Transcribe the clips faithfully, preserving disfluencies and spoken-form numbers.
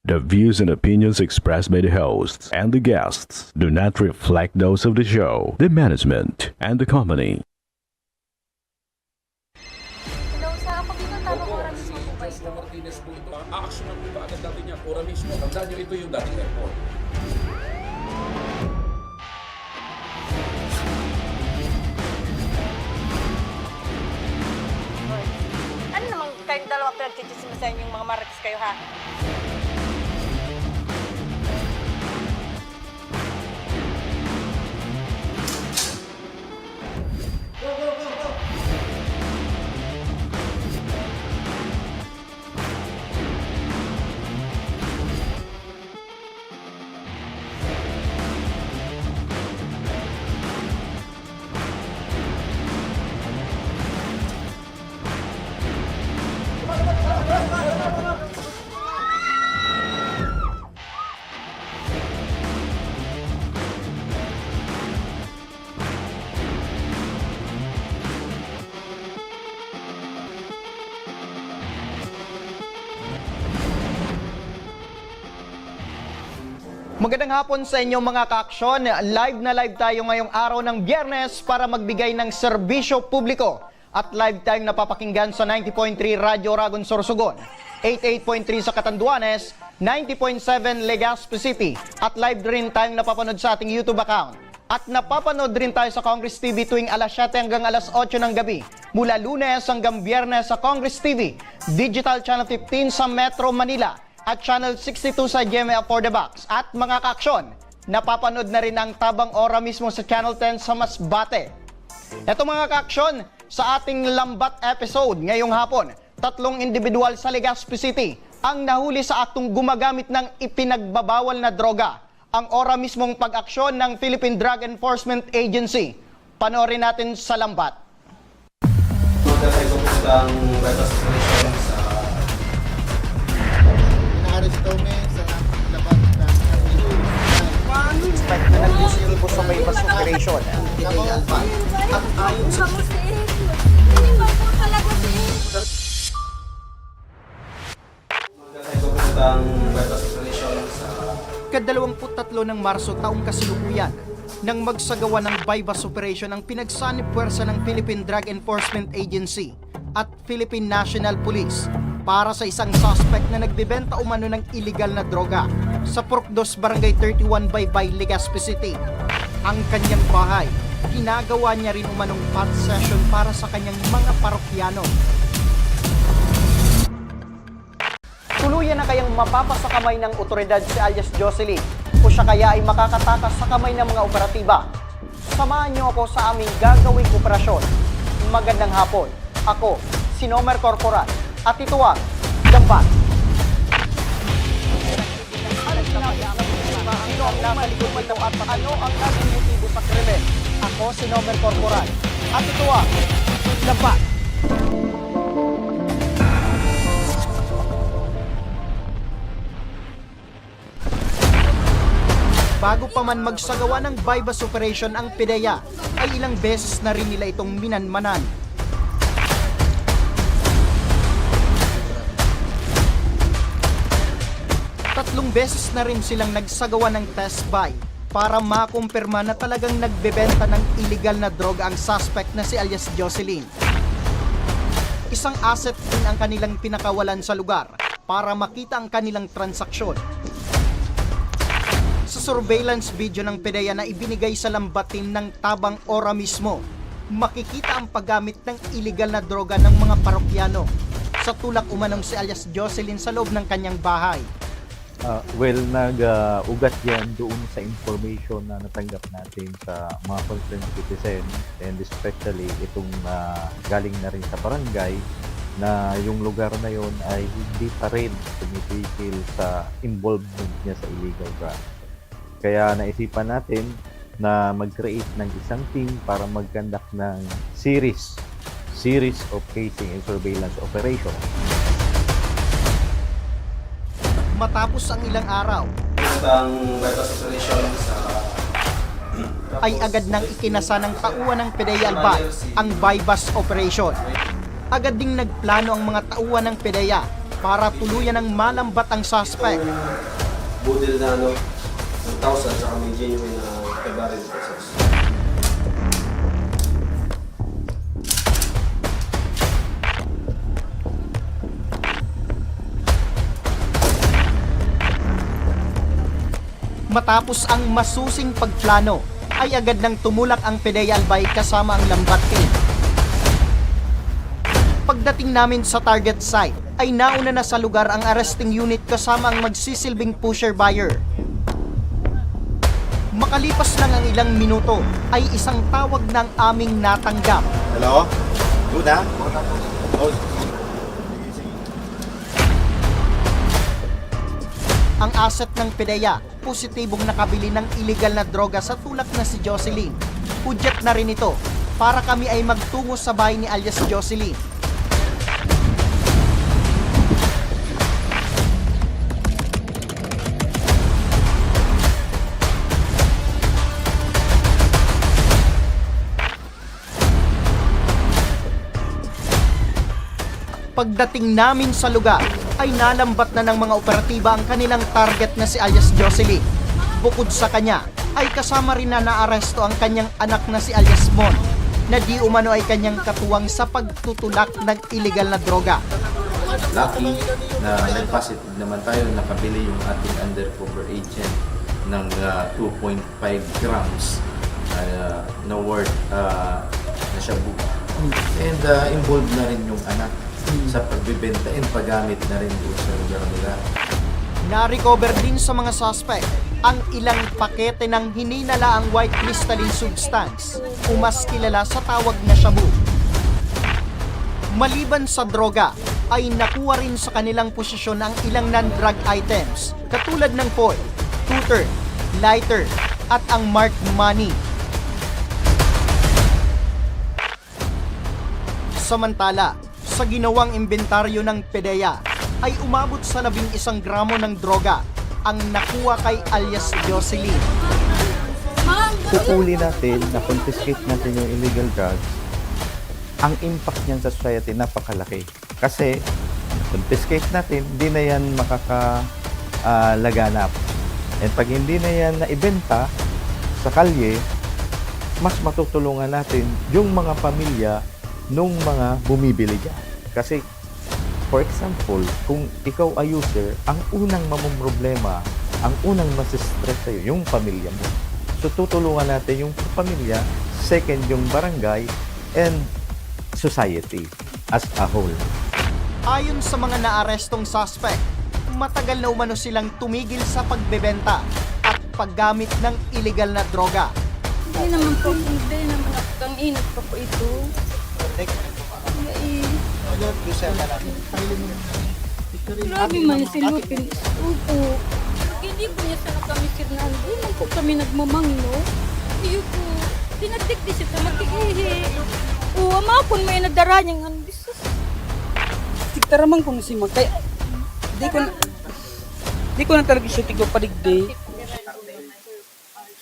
The views and opinions expressed by the hosts and the guests do not reflect those of the show, the management, and the company. Hello, sa Aquino, tamang oras mismo po ba ito? Martinez po ito. Aaksyonan po ba agad natin yan? Ora mismo. Tandaan nyo, ito yung dating airport. Ano namang kayong dalawa pinagchichismisan yung mga marites kayo, ha? Magandang hapon sa inyo, mga kaaksyon. Live na live tayo ngayong araw ng Biyernes para magbigay ng serbisyo publiko. At live tayong napapakinggan sa ninety point three Radyo Oragon Sorsogon, eighty-eight point three sa Catanduanes, ninety point seven Legazpi City, at live rin tayong napapanood sa ating YouTube account. At napapanood rin tayo sa Congress T V tuwing alas siyete hanggang alas otso ng gabi, mula Lunes hanggang Biyernes sa Congress T V, Digital Channel fifteen sa Metro Manila at Channel sixty-two sa G M A for the Box. At, mga kaaksyon, napapanood na rin ang Tabang Ora mismo sa Channel ten sa Masbate. Eto, mga kaaksyon, sa ating lambat episode ngayong hapon, tatlong indibidwal sa Legazpi City ang nahuli sa aktong gumagamit ng ipinagbabawal na droga. Ang ora mismong pag-aksyon ng Philippine Drug Enforcement Agency. Panoorin natin sa lambat. Magkakaiba po ang bypass operation sa Inaaresto mi sa labas ng Suspect na nagpositibo sa bypass operation. Pidea Alpha. At ayon sa Hindi ba ito talaga si Magkakaiba po ang bypass operation sa Kadalawamput tatlo ng Marso taong kasalukuyan nang magsagawa ng buy-bust operation ang pinagsanib puwersa ng Philippine Drug Enforcement Agency at Philippine National Police para sa isang suspect na nagbebenta umano ng iligal na droga sa Purok dos, Barangay thirty-one, Baybay, Legazpi City. Ang kanyang bahay, ginagawa niya rin umanong pot session para sa kanyang mga parokyano. Tuluyan na kayang mapapa sa kamay ng otoridad si alias Jocelyn o siya kaya ay makakatakas sa kamay ng mga operatiba? Samahan niyo ako sa aming gagawing operasyon. Magandang hapon. Ako, si Nomer Corporal, at ito ang Dambat. Ano ang nasa likod nito at ano ang naging motibo sa krimen? Ako si Nomer Corporal, at ito ang Dambat. Bago pa man magsagawa ng buy-bust operation ang PDEA, ay ilang beses na rin nila itong minanmanan. Tatlong beses na rin silang nagsagawa ng test buy para makumpirma na talagang nagbebenta ng iligal na droga ang suspect na si alias Jocelyn. Isang asset din ang kanilang pinakawalan sa lugar para makita ang kanilang transaksyon. Sa surveillance video ng PDEA na ibinigay sa Lambat Team ng Tabang Ora mismo, makikita ang paggamit ng iligal na droga ng mga parokyano sa tulak umanong si alias Jocelyn sa loob ng kanyang bahay. Ah, well, nag-ugat yan doon sa information na natanggap natin sa mga concerned citizens, and especially itong ah, galing na rin sa barangay, na yung lugar na yon ay hindi pa rin tumitigil sa involvement niya sa illegal drugs. Kaya naisipan natin na mag-create ng isang team para mag-conduct ng series series of casing and surveillance operation. Matapos ang ilang araw, Ang bypass operation sa ay agad nang ikinasa ng tauhan ng PDEA Albay ang buy-bust operation. Agad ding nagplano ang mga tauhan ng PDEA para tuluyan ng malambat ang suspect. Budil na ano, one thousand, saka may genuine na Ferrari pesos. Matapos ang masusing pagplano, ay agad nang tumulak ang PDEA Albay kasama ang Lambat Team. Pagdating namin sa target site, ay nauna na sa lugar ang arresting unit kasama ang magsisilbing pusher buyer. Makalipas lang ang ilang minuto, ay isang tawag na ang aming natanggap. Hello? Good, ha? Oh, Ang asset ng PDEA, positibong nakabili ng iligal na droga sa tulak na si Jocelyn. Hudyat na rin ito para kami ay magtungo sa bahay ni alias Jocelyn. Pagdating namin sa lugar, ay nalambat na ng mga operatiba ang kanilang target na si alias Jocelyn. Bukod sa kanya, ay kasama rin na naaresto ang kanyang anak na si alias Mon, na di umano ay kanyang katuwang sa pagtutulak ng iligal na droga. Lucky na nag-positive naman tayo, nakabili yung ating undercover agent ng ah, two point five grams ah, na worth ah, na shabu. And ah, involved na rin yung anak sa pagbebenta and paggamit na rin doon sa lugar nila. Na-recover din sa mga suspect ang ilang pakete ng hininalaang white crystalline substance o mas kilala sa tawag na shabu. Maliban sa droga, ay nakuha rin sa kanilang posisyon ang ilang non-drug items, katulad ng foil, tutor, lighter, at ang marked money. Samantala, sa ginawang imbentaryo ng PDEA, ay umabot sa labing isang gramo ng droga ang nakuha kay alias Jocelyn. Pupuli natin, na-confiscate natin yung illegal drugs, ang impact niyan sa society napakalaki. Kasi, confiscate natin, hindi na yan makaka ah, laganap. And pag hindi na yan naibenta sa kalye, mas matutulungan natin yung mga pamilya nung mga bumibili dyan. Kasi, for example, kung ikaw ay user, ang unang mamumroblema, ang unang masistress sa'yo, yung pamilya mo. So, tutulungan natin yung pamilya, second yung barangay, and society as a whole. Ayon sa mga naarestong suspect, matagal na umano silang tumigil sa pagbebenta at paggamit ng iligal na droga. Hindi naman po, hindi naman ako kang init pa po ito. Ay, Ano, Lucella lang? grabe man si Lupin. Opo. Hindi po niya sana kami sirnahan. Hindi man po kami nagmamangno. Iyo po. Tinatik di siya sa magkikihi. Oo, ama po may nadara niyang ano. Tigtaraman ko na si Magkay. Di ko na, di ko na talaga siya tigwa padigdi.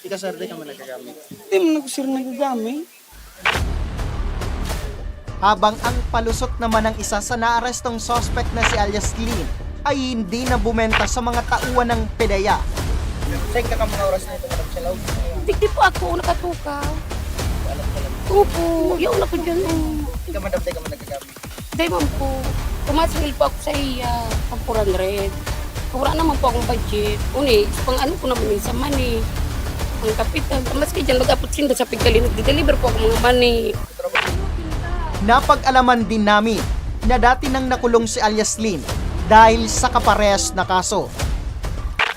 Ikaw, sir, di ka man nagagamit. Di mo na ko sir nagagamit. Habang ang palusot naman ng isa sa naarestong suspect na si alias Lin ay hindi na bumenta sa mga tauhan ng PDEA. Saan ka ka mga oras na ito, madam, sa loob? Digdi po ako nakatukaw. Opo, yaon ako dyan. Oh. Ikaw, madam, di ka man nagagamit. Dahil man po, tumasingil po ako sa iya, pag four hundred. Wala naman po akong budget. Uni, sa pang ano ko naman minsan man eh. Ang kapitan, maski dyan, mag-apot sinda sa pigkali, nagdi-deliver po ako mga mani. Napag-alaman din namin na dati nang nakulong si alias Lin dahil sa kaparehas na kaso.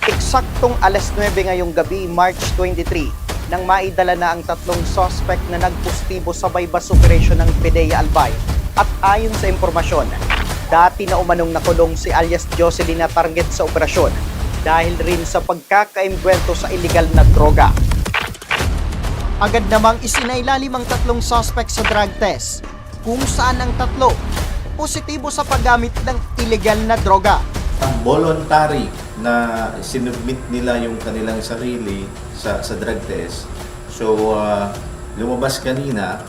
Eksaktong alas nuebe ngayong gabi, March twenty-three, nang maidala na ang tatlong suspect na nagpustibo sa buy-bust operation ng PDEA Albay. At ayon sa impormasyon, dati na umanong nakulong si alias Jocelyn na target sa operasyon dahil rin sa pagkakaimbuwelto sa iligal na droga. Agad namang isinailalim ang tatlong suspect sa drug test, kung saan ang tatlo positibo sa paggamit ng iligal na droga. Voluntary na sinubmit nila yung kanilang sarili sa, sa drug test. So, ah, lumabas kanina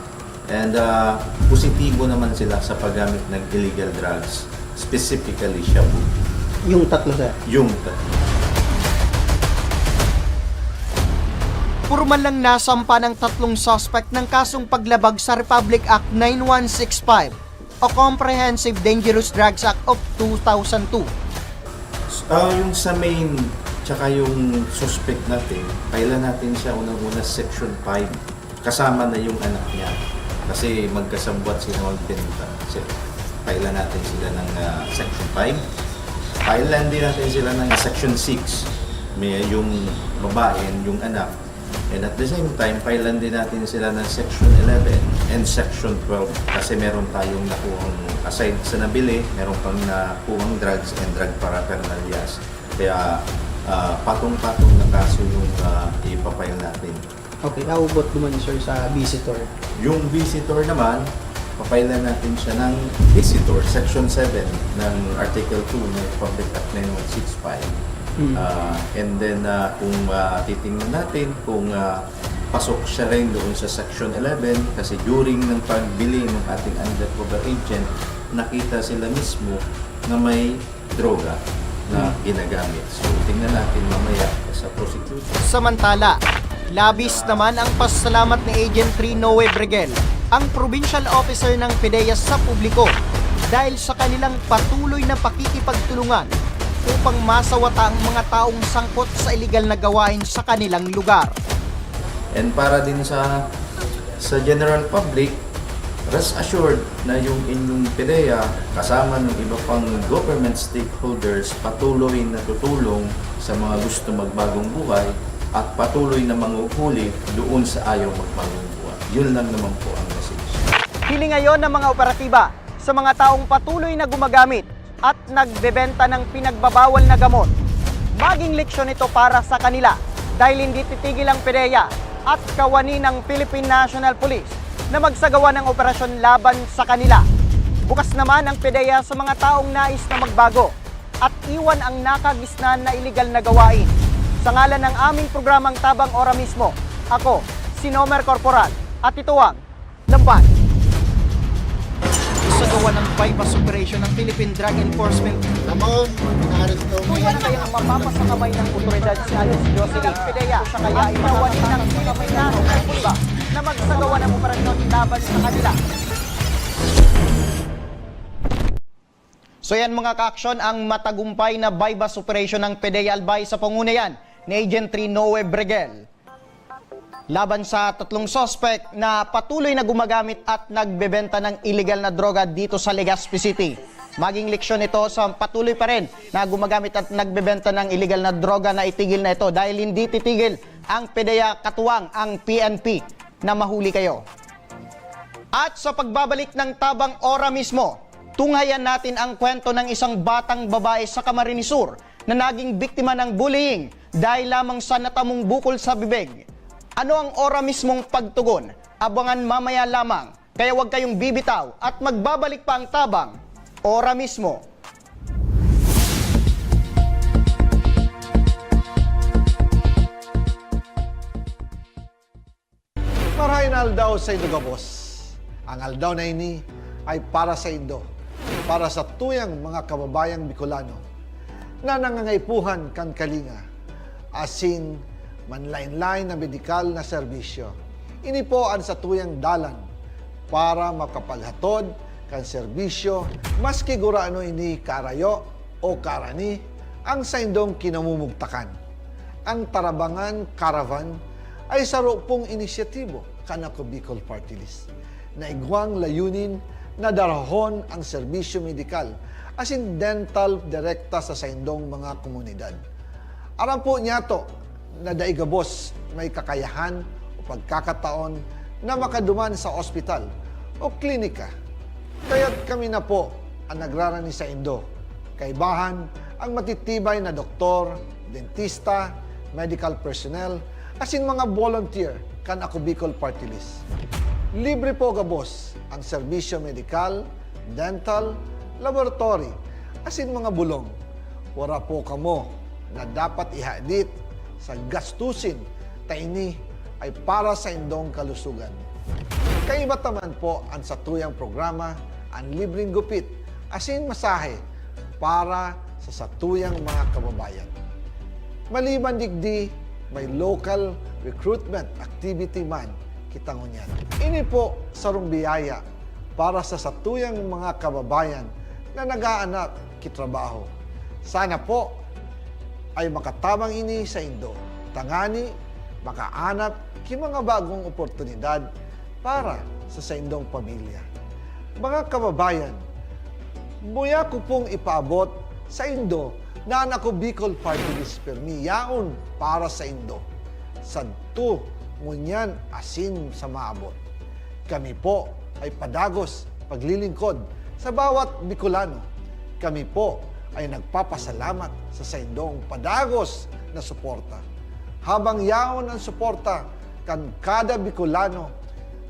and ah, positibo naman sila sa paggamit ng illegal drugs. Specifically, shabu. Yung tatlo, sir? Yung tatlo. Pormal lang nasampa ng tatlong suspect ng kasong paglabag sa Republic Act nine one six five o Comprehensive Dangerous Drugs Act of two thousand two. Ah, yung sa main, tsaka yung suspect natin, file natin siya unang-una section five. Kasama na yung anak niya. Kasi magkasabwat sila magbenta. So, file natin sila ng ah, section five. File din natin sila ng section six. May yung babae and yung anak. And at the same time, file din natin sila ng section eleven and section twelve. Kasi meron tayong nakuhang, aside sa nabili, meron pang nakuhang drugs and drug paraphernalias. Kaya ah, patong-patong na kaso yung ah, ipapile natin. Okay, how about naman, sir, sa visitor? Yung visitor naman, papailan natin siya ng visitor, section seven ng Article two ng Republic Act nine one six five. Hmm. Ah, and then, ah, kung ah, titingnan natin kung ah, pasok siya rin doon sa section eleven, kasi during ng pagbili ng ating undercover agent, nakita sila mismo na may droga na ginagamit. So, tingnan natin mamaya sa prosecution. Samantala, labis naman ang pasalamat ni Agent three Noe Bregel, ang provincial officer ng PDEA, sa publiko dahil sa kanilang patuloy na pakikipagtulungan upang masawata ang mga taong sangkot sa iligal na gawain sa kanilang lugar. And para din sa sa general public, rest assured na yung inyong PDEA kasama ng iba pang government stakeholders patuloy na tutulong sa mga gusto magbagong buhay at patuloy na manguhuli doon sa ayaw magbagong buhay. Yun lang naman po ang message. Hiling ngayon ng mga operatiba sa mga taong patuloy na gumagamit at nagbebenta ng pinagbabawal na gamot. Maging leksyon ito para sa kanila dahil hindi titigil ang PDEA at kawani ng Philippine National Police na magsagawa ng operasyon laban sa kanila. Bukas naman ang PDEA sa mga taong nais na magbago at iwan ang nakagisnan na iligal na gawain. Sa ngalan ng aming programang Tabang Ora Mismo, ako si Nomer Corporal at ito ang Lamban. Sa gawa ng buy-bust operation ng Philippine Drug Enforcement. Ramon, inaaresto mo Kung yan. Yan kayang mapapasakamay ng otoridad si Alice Jocelyn Pineda, siya kaya ay kawani ng Pilipinas na magsagawa ng operasyon laban sa kanila. So yan, mga kaaksyon, ang matagumpay na buy-bust operation ng PDEA Albay sa pangunayan ni Agent three Noe Bregel laban sa tatlong suspect na patuloy na gumagamit at nagbebenta ng iligal na droga dito sa Legazpi City. Maging leksyon ito sa patuloy pa rin na gumagamit at nagbebenta ng iligal na droga na itigil na ito dahil hindi titigil ang PDEA, katuwang ang P N P, na mahuli kayo. At sa pagbabalik ng Tabang Ora Mismo, tunghayan natin ang kwento ng isang batang babae sa Camarines Sur na naging biktima ng bullying dahil lamang sa natamong bukol sa bibig. Ano ang Ora Mismong pagtugon? Abangan mamaya lamang, kaya huwag kayong bibitaw at magbabalik pa ang Tabang Ora Mismo. Marahay na aldaw saindo gabos. Ang aldaw na ini ay para saindo, para sa tuyang mga kababayang Bicolano na nangangaipuhan kan kalinga, asin manlaen-laen na medikal na serbisyo. Ini po an satuyang dalan para makapaghatod kan serbisyo, maski gurano ini kaarayo o kaarani ang saindong kinamumugtakan. Ang Tarabangan Caravan ay saro pong inisyatibo kan Ako Bicol Party List na igwang layunin na darahon ang serbisyo medikal asin dental direkta sa saindong mga komunidad. Aram po niyato na dai gabos may kakayahan o pagkakataon na makaduman sa ospital o klinika. Kaya't kami na po ang nagrarani saindo. Kaibahan ang matitibay na doktor, dentista, medical personnel, asin mga volunteer kan Ako Bicol Party List. Libre po gabos ang serbisyo medikal, dental, laboratory, asin mga bulong. Wara po kamo na dapat ihadit sa gastusin, ta ini ay para saindong kalusugan. Kaiba ta man po an satuyang programa, an libreng gupit asin masahe para sa satuyang mga kababayan. Maliban digdi, may local recruitment activity man kita ngunyan. Ini po sarong biyaya para sa satuyang mga kababayan na nag-aanap ki trabaho. Sana po ay makatabang ini saindo, tangani makaanap ki mga bagong oportunidad para sa saindong pamilya. Mga kababayan, muya ko pong ipaabot saindo na an Ako Bicol Party List permi yaon para saindo, sadto, ngunyan asin sa maabot. Kami po ay padagos paglilingkod sa bawat Bicolano. Kami po ay nagpapasalamat sa saindong padagos na suporta. Habang yaon an suporta kan kada Bicolano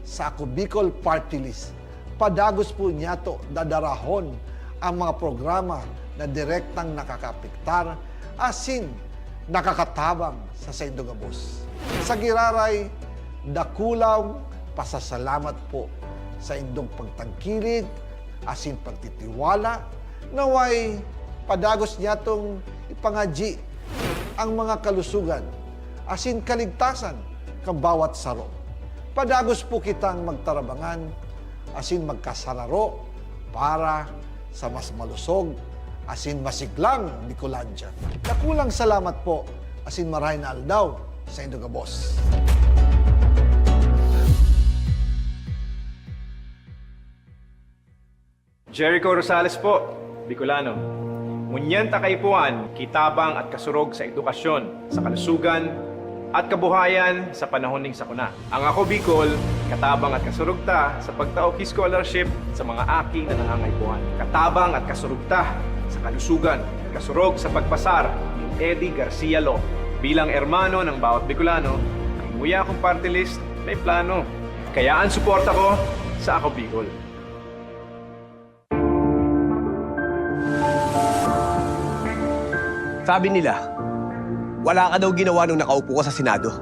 sa Ako Bicol Party List, padagos po niyato dadarahon ang mga programa na direktang nakakaapektar asin nakakatabang sa saindong gabos. Sa giraray, dakulang pasasalamat po sa indong pagtangkilik asin pagtitiwala. Naway padagos niyatong ipangadyi ang mga kalusugan asin kaligtasan kan bawat saro. Padagos po kitang magtarabangan asin magkasararo para sa mas malusog asin masiglang Bicolandia. Dakulang salamat po asin marahay na aldaw saindo gabos. Jericho Rosales po, Bicolano. Ngunyan ta kaipuhan, kitabang at kasurog sa edukasyon, sa kalusugan, at kabuhayan sa panahon ning sakuna. Ang Ako Bicol, katabang at kasurog ta sa pagtao ki scholarship sa mga aki na nangangaipuhan. Katabang at kasurog ta sa kalusugan, kasurog sa pagpasar ni Eddie Garcia Law. Bilang hermano ng bawat Bicolano, ang nguya kong party list may plano. Kaya ang suporta ko sa Ako Bicol. Sabi nila, wala ka daw ginawa nung nakaupo ka sa Senado.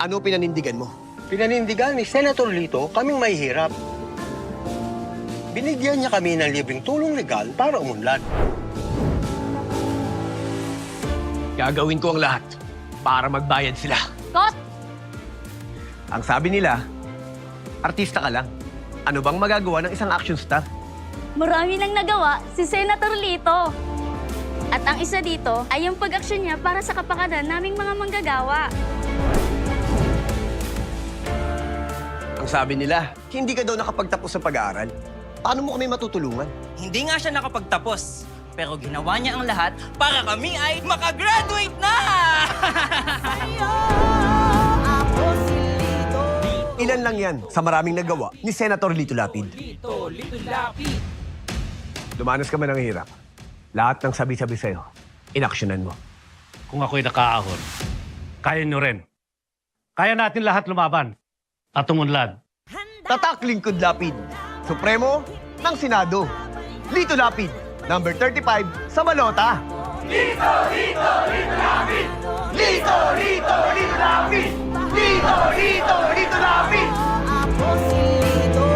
Ano pinanindigan mo? Pinanindigan ni Senator Lito kaming mahihirap. Binigyan niya kami ng libreng tulong legal para umunlad. Gagawin ko ang lahat para magbayad sila. Kot! Ang sabi nila, artista ka lang. Ano bang magagawa ng isang action star? Marami nang nagawa si Senator Lito. At ang isa dito ay yung pag-aksyon niya para sa kapakanan naming mga manggagawa. Ang sabi nila, hindi ka daw nakapagtapos sa pag-aaral. Paano mo kami matutulungan? Hindi nga siya nakapagtapos, pero ginawa niya ang lahat para kami ay makagraduate na! Ayo, ako si Lito. Ilan lang yan sa maraming nagawa ni Senator Lito Lapid. Lito, Lito Lapid. Dumanas ka man ng hirap. Lahat ng sabi-sabi sa'yo, inaksyonan mo. Kung ako'y nakaahon, kaya nyo rin. Kaya natin lahat lumaban at umunlad. Tatak Lingkod Lapid, Supremo ng Senado. Lito Lapid, number thirty-five sa balota. Lito, Lito, Lito Lapid! Lito, Lito, Lito Lapid! Lito, Lito, Lito Lapid! Ako si Lito.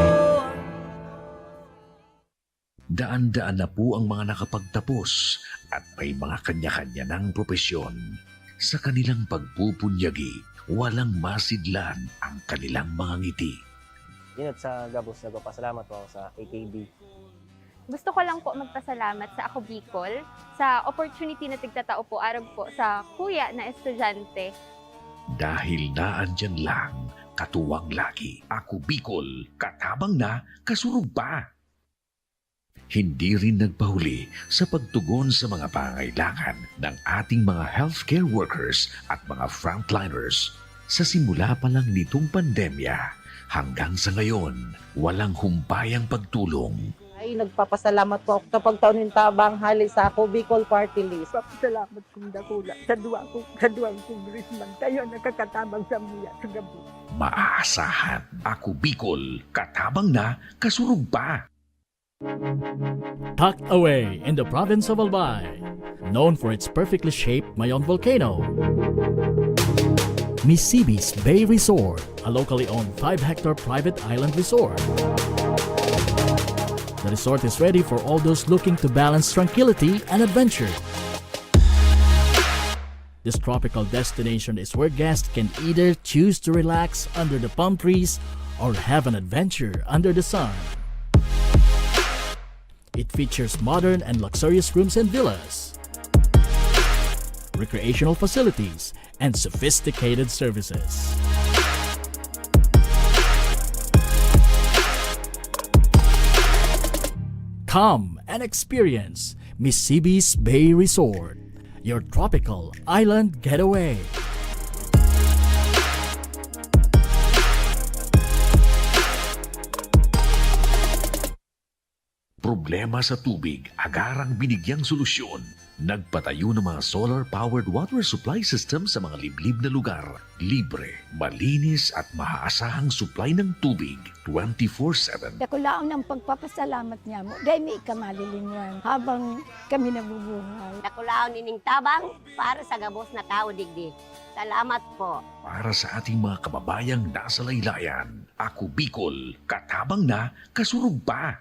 Daan-daan na po ang mga nakapagtapos at may mga kanya-kanya ng propesyon. Sa kanilang pagpupunyagi, walang masidlan ang kanilang mga ngiti. Yun, at sa gabos, nagpapasalamat po ako sa A K B. Gusto ko lang po magpasalamat sa Ako Bicol sa opportunity na tigtatao po arog po sa kuya na estudyante. Dahil naandyan lang, katuwang lagi, Ako Bicol, katabang na, kasurog pa. Hindi rin nagpahuli sa pagtugon sa mga pangangailangan ng ating mga healthcare workers at mga frontliners. Sa simula pa lang nitong pandemya, hanggang sa ngayon, walang humpayang pagtulong. Ay, nagpapasalamat po ako sa pagtao nin tabang hali sa Ako Bicol Party List. Papasalamat kong dakula sa duwa ko, sa duwang congressman. Kayo ang nakakatabang sa mga sa gabi. Maaasahan, Ako Bicol, katabang na, kasurog pa. Tucked away in the province of Albay, known for its perfectly shaped Mayon volcano, Misibis Bay Resort, a locally owned five-hectare private island resort. The resort is ready for all those looking to balance tranquility and adventure. This tropical destination is where guests can either choose to relax under the palm trees or have an adventure under the sun. It features modern and luxurious rooms and villas, recreational facilities, and sophisticated services. Come and experience Misibis Bay Resort, your tropical island getaway. Problema sa tubig, agarang binigyang solusyon. Nagpatayo ng mga solar-powered water supply system sa mga liblib na lugar. Libre, malinis at maaasahang supply ng tubig twenty-four seven. Dakulaon ang pagpapasalamat niya mo. Dahil may ika malilinwan habang kami nabubuhay. Dakulaon nining tabang para sa gabos na tao digdi. Salamat po. Para sa ating mga kababayang nasa laylayan, Ako Bicol, katabang na, kasurog pa.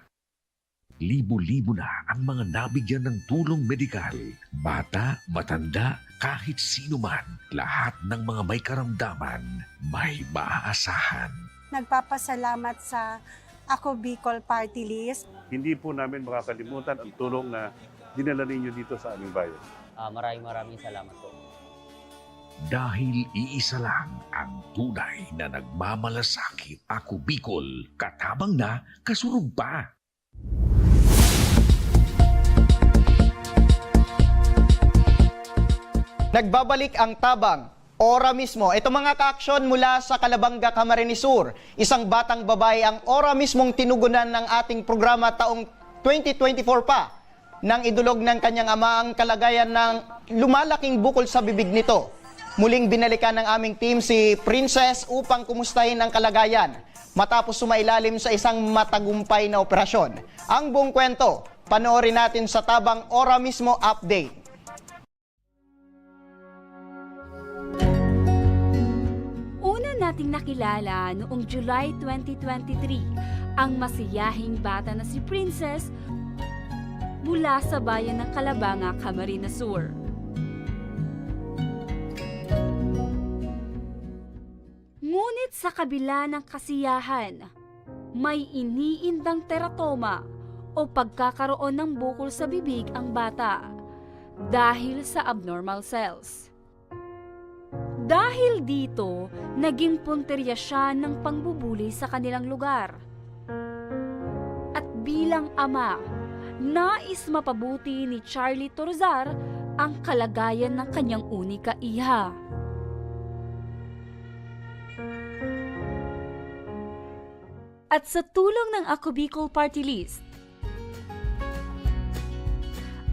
Libo-libo na ang mga nabigyan ng tulong medikal. Bata, matanda, kahit sino man, lahat ng mga may karamdaman, may maaasahan. Nagpapasalamat sa Ako Bicol Party List. Hindi po namin makakalimutan ang tulong na dinala ninyo dito sa aming bayan. Ah, maraming, maraming salamat po. Dahil iisa lang ang tunay na nagmamalasakit. Ako Bicol, katabang na, kasurog pa. Nagbabalik ang tabang, ora mismo. Ito, mga ka-aksyon, mula sa Calabanga, Camarines Sur. Isang batang babae ang ora mismong tinugunan ng ating programa taong twenty twenty-four pa, nang idolog ng kanyang ama ang kalagayan ng lumalaking bukol sa bibig nito. Muling binalikan ng aming team si Princess upang kumustahin ang kalagayan matapos sumailalim sa isang matagumpay na operasyon. Ang buong kwento, panoorin natin sa Tabang Ora Mismo Update. Una nating nakilala noong July twenty twenty-three ang masiyahing bata na si Princess mula sa bayan ng Calabanga, Camarines Sur. Ngunit sa kabila ng kasiyahan, may iniindang teratoma o pagkakaroon ng bukol sa bibig ang bata dahil sa abnormal cells. Dahil dito, naging puntirya siya ng pangbubuli sa kanilang lugar. At bilang ama, nais mapabuti ni Charlie Torzar ang kalagayan ng kanyang unika iha. At sa tulong ng Ako Bicol Party List,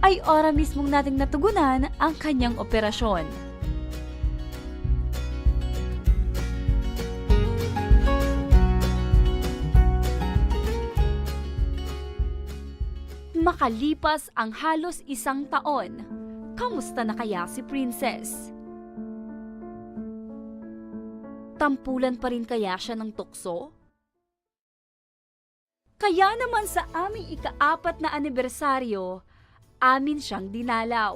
ay ora mismong nating natugunan ang kanyang operasyon. Makalipas ang halos isang taon, kamusta na kaya si Princess? Tampulan pa rin kaya siya ng tukso? Kaya naman sa aming ikaapat na anibersaryo, amin siyang dinalaw.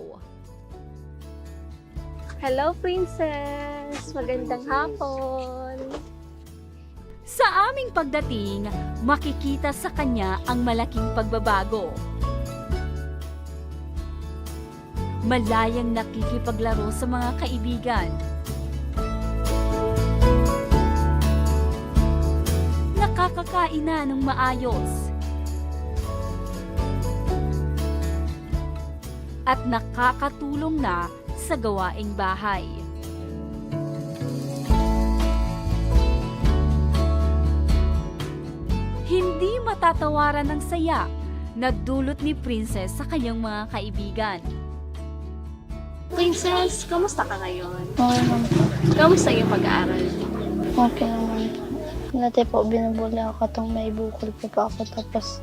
Hello, Princess! Magandang hapon! Sa aming pagdating, makikita sa kanya ang malaking pagbabago. Malayang nakikipaglaro sa mga kaibigan. Nakakakain na ng maayos. At nakakatulong na sa gawaing bahay. Hindi matatawaran ang saya na dulot ni Princess sa kanyang mga kaibigan. Princess, kamusta ka ngayon? Okay lang po. Kamusta yung pag-aaral? Okay naman po. Dati po, binubuli ako katong may bukol pa po ako. Tapos,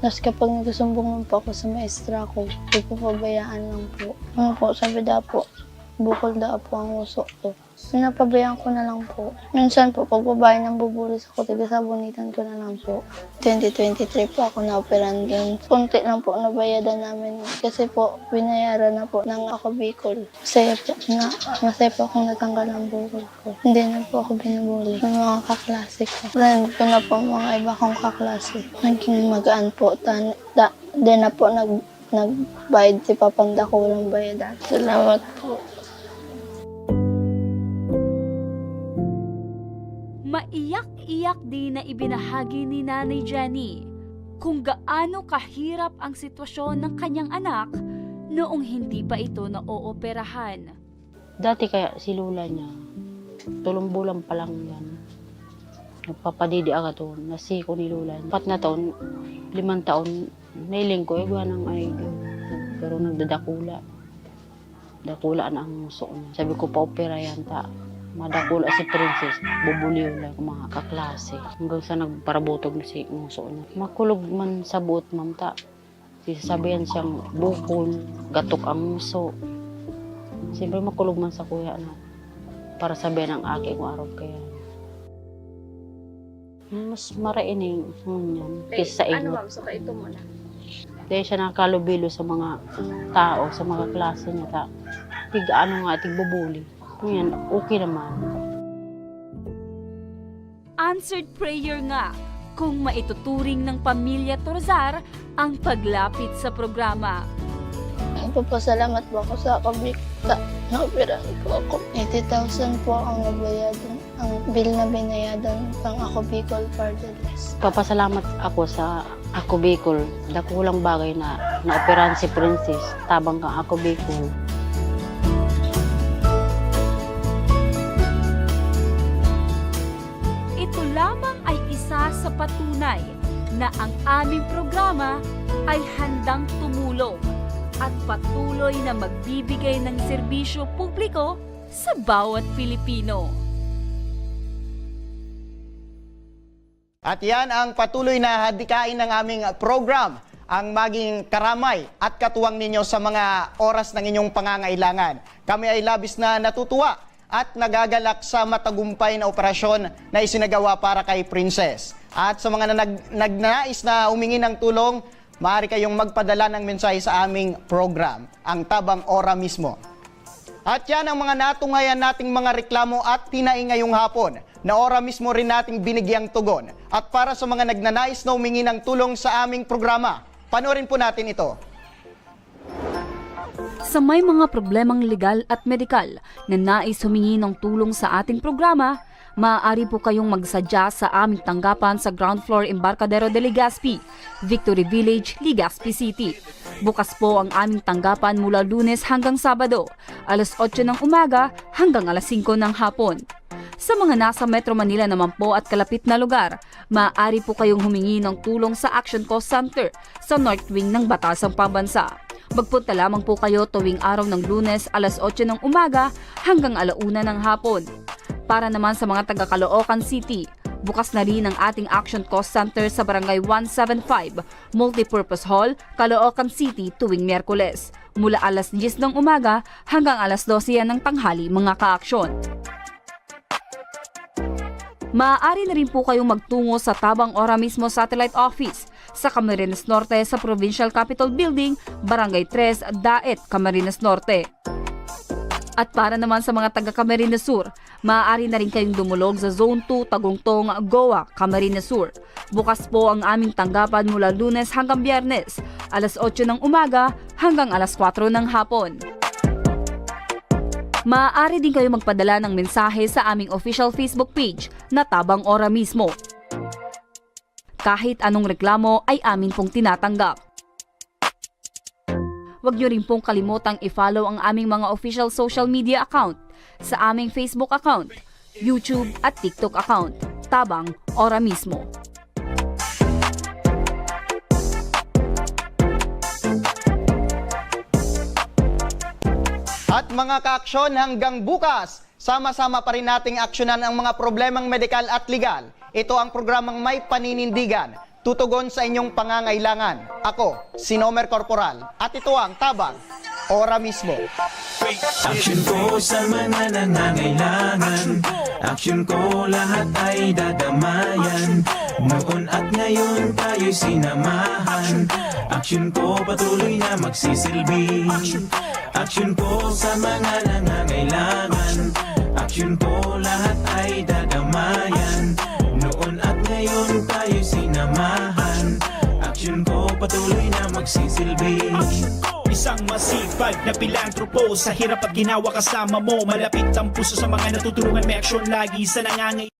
tas kapag nagsusumbong lang po ako sa maestra ko, pinapabayaan lang po. Ano po, sabi daw po, bukol daw po ang uso ko. Pinapabayaan ko na lang po. Minsan po, pag babae nang bubulis ako, tigasabunitan ko na lang po. Twenty twenty-three po ako naoperahan doon. Konti lang po nabayadan namin kasi po, binayaran na po ng Ako Bicol. Masaya po na, masaya po akong natanggal ang bukol ko. Hindi na po ako binubuli ng mga kaklase ko. Friend ko na po ang mga iba kong kaklase. Naging magaan po. Tan, da, di na po nag, nagbayad si Papang Dako, walang bayadan. Salamat po. Maiyak-iyak din na ibinahagi ni Nanay Jenny kung gaano kahirap ang sitwasyon ng kanyang anak noong hindi pa ito naooperahan. Dati kaya si lola niya, tolong bulan pa lang yan. Nagpapadidi ako to, nasiko ni lola. Apat na taon, limang taon, nailing ko, igwa ng ay, pero nagdadakula. Dakula na ang nguso niya. Sabi ko, paopera yan ta. Madakula si Princess, bubuliw lang ang mga kaklase. Hanggang sa nagparabutog na si nguso niya. Makulog man sa buot, ma'am, ta. Sisasabihan siyang bukol, gatok ang nguso. Siyempre, makulog man sa kuya na para sabihan ang aki kung araw kaya. Mas maraining ngunyan kaysa sa ingot. Ano, ma'am? So, kaito mo na? Dahil siya nakalubilo sa mga tao, sa mga klase niya, ta, tig ano nga, tigbubuli. Ngunyan, okay naman. Answered prayer nga kung maituturing ng pamilya Torzar ang paglapit sa programa. Nagpapasalamat po ako sa Ako Bicol. Naoperahan po ako. Eighty thousand po ang nabayadan. Ang bill na binayadan pang Ako Bicol for the rest. Papasalamat ako sa Ako Bicol. Dakulang bagay na naoperahan si Princess tabang kang Ako Bicol. Ito lamang ay isa sa patunay na ang aming programa ay handang tumulong at patuloy na magbibigay ng serbisyo publiko sa bawat Pilipino. At yan ang patuloy na hadikain ng aming program, ang maging karamay at katuwang ninyo sa mga oras ng inyong pangangailangan. Kami ay labis na natutuwa at nagagalak sa matagumpay na operasyon na isinagawa para kay Princess. At sa mga na nag- nagnanais na humingi ng tulong, maaari kayong magpadala ng mensahe sa aming program, ang Tabang Ora Mismo. At yan ang mga natunghayan nating mga reklamo at hinaing ngayong hapon na ora mismo rin nating binigyang tugon. At para sa mga nagnanais na humingi ng tulong sa aming programa, panoorin po natin ito. Sa may mga problemang legal at medikal na nais humingi ng tulong sa ating programa, maaari po kayong magsadya sa aming tanggapan sa ground floor Embarcadero de Legazpi, Victory Village, Legazpi City. Bukas po ang aming tanggapan mula Lunes hanggang Sabado, alas otso ng umaga hanggang alas singko ng hapon. Sa mga nasa Metro Manila naman po at kalapit na lugar, maaari po kayong humingi ng tulong sa Action Cost Center sa North Wing ng Batasang Pambansa. Magpunta lamang po kayo tuwing araw ng Lunes, alas otso ng umaga hanggang ala una ng hapon. Para naman sa mga taga Caloocan City, bukas na rin ang ating Action Cost Center sa Barangay one seven five, Multipurpose Hall, Caloocan City, tuwing Miyerkules, mula alas dyes ng umaga hanggang alas dose yan ng tanghali, mga kaaksyon. Maaari na rin po kayong magtungo sa Tabang Ora Mismo Satellite Office sa Camarines Norte, sa Provincial Capitol Building, Barangay tres, Daet, Camarines Norte. At para naman sa mga taga Camarines Sur, maaari na rin kayong dumulog sa Zone two, Tagungtong, Goa, Camarines Sur. Bukas po ang aming tanggapan mula Lunes hanggang Biyernes, alas otso ng umaga hanggang alas kwatro ng hapon. Maaari din kayo magpadala ng mensahe sa aming official Facebook page na Tabang Ora Mismo. Kahit anong reklamo ay amin pong tinatanggap. Huwag niyo rin pong kalimutang i-follow ang aming mga official social media account sa aming Facebook account, YouTube at TikTok account, Tabang Ora Mismo. At mga kaaksyon, hanggang bukas, sama-sama pa rin nating aksyonan ang mga problemang medikal at legal. Ito ang programang may paninindigan Tutugon sa inyong pangangailangan. Ako, si Nomer Corporal, at ito ang Tabang, Ora Mismo. Aksyon po sa mga nangangailangan. Aksyon ko lahat ay dadamayan. Noon at ngayon tayo'y sinamahan. Aksyon ko patuloy na magsisilbi. Aksyon po sa mga nangangailangan. Aksyon po lahat ay dadamayan. Noon at ngayon tayo'y sinamahan. Aksyon ko patuloy na magsisilbi. Isang masipag na pilantropo. Sa hirap at ginawa kasama mo. Malapit ang puso sa mga natutulungan. May aksyon lagi sa nangangailangan.